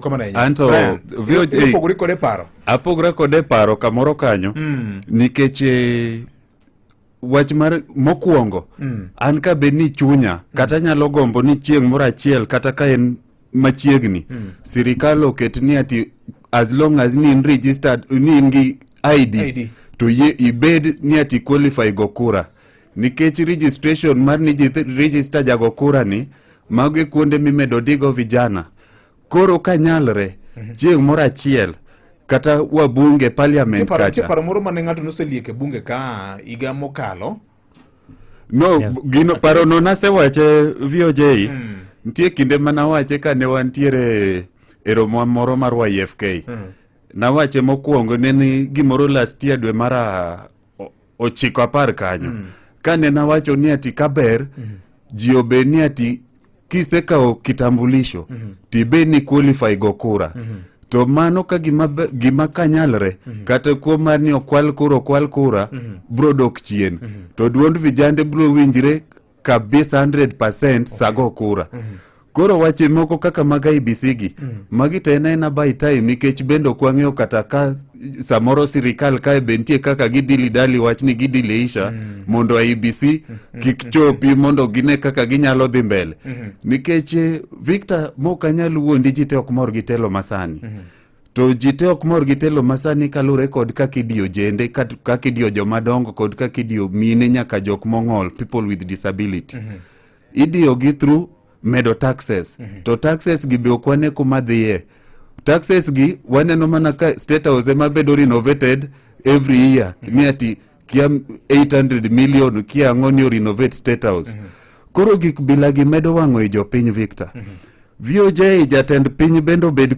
Kamano ahinya. Anto, Brian, VOJ ipogori kode paro. Apogra kode paro kamoro kanyo nikech wach mar mokwongo an ka bed ni chunya kata nyalo gombo ni chieng' moro achiel, kata ka en machiegni, sirikal oket ni ati as long as ni in registered, ni in gi ID, ID. To yie ibed ni ati qualify go kura, nikech registration mar ni ji register jago kura ni, mago e kuonde mimedo digo vijana. Koro kanyalre chieng' moro achiel kata wabunge parliament Nitie kacha paro moro mane ng'ato noseliek e bunge ka higa mokalo. No, Yes. gino parono nasewache, VOJ. Nitie kinde manawache kane wantiere e romo moro mar YFK. Nawache mokwongo ne ni gimoro last year dwe mar 9, 10 kanyo. Kane nawacho ni ati kaber ji obed ni ati kisekawo kitambulisho tibed ni qualify go kura, to mano ka gima kanyalre kata kuom mar ni okwal kura, okwal kura bro dok chien, to duond vijande bro winjre kabisa 100% sago kura. Koro wache moko kaka mag IEBC gi, magi to en aena by time, nikech bende ok wang'eyo kata ka samoro sirikal kae be nitie kaka gidili dali wach ni gidileisha mondo IEBC kik chopi, mondo gine kaka ginyalo dhi mbele, nikech Victor, mok anyal wuondi, ji te ok mor gi telo masani. To ji te ok mor gi telo masani kaluwore kod kaka idiyo jende, kaka idiyo jomadongo kod kaka idiyo mine nyaka jok mong'ol, people with disability. Idiyo gi through medo taxes, to taxes gi be ok wane kuma dhiye. Taxes gi waneno mana ka State House ema bedo renovated every year, ni ati kia 800 million kia ang'o ni renovate State House. Koro gik bila gi medo wang'o i jopiny, Victor. VOJ, jatend piny bende obed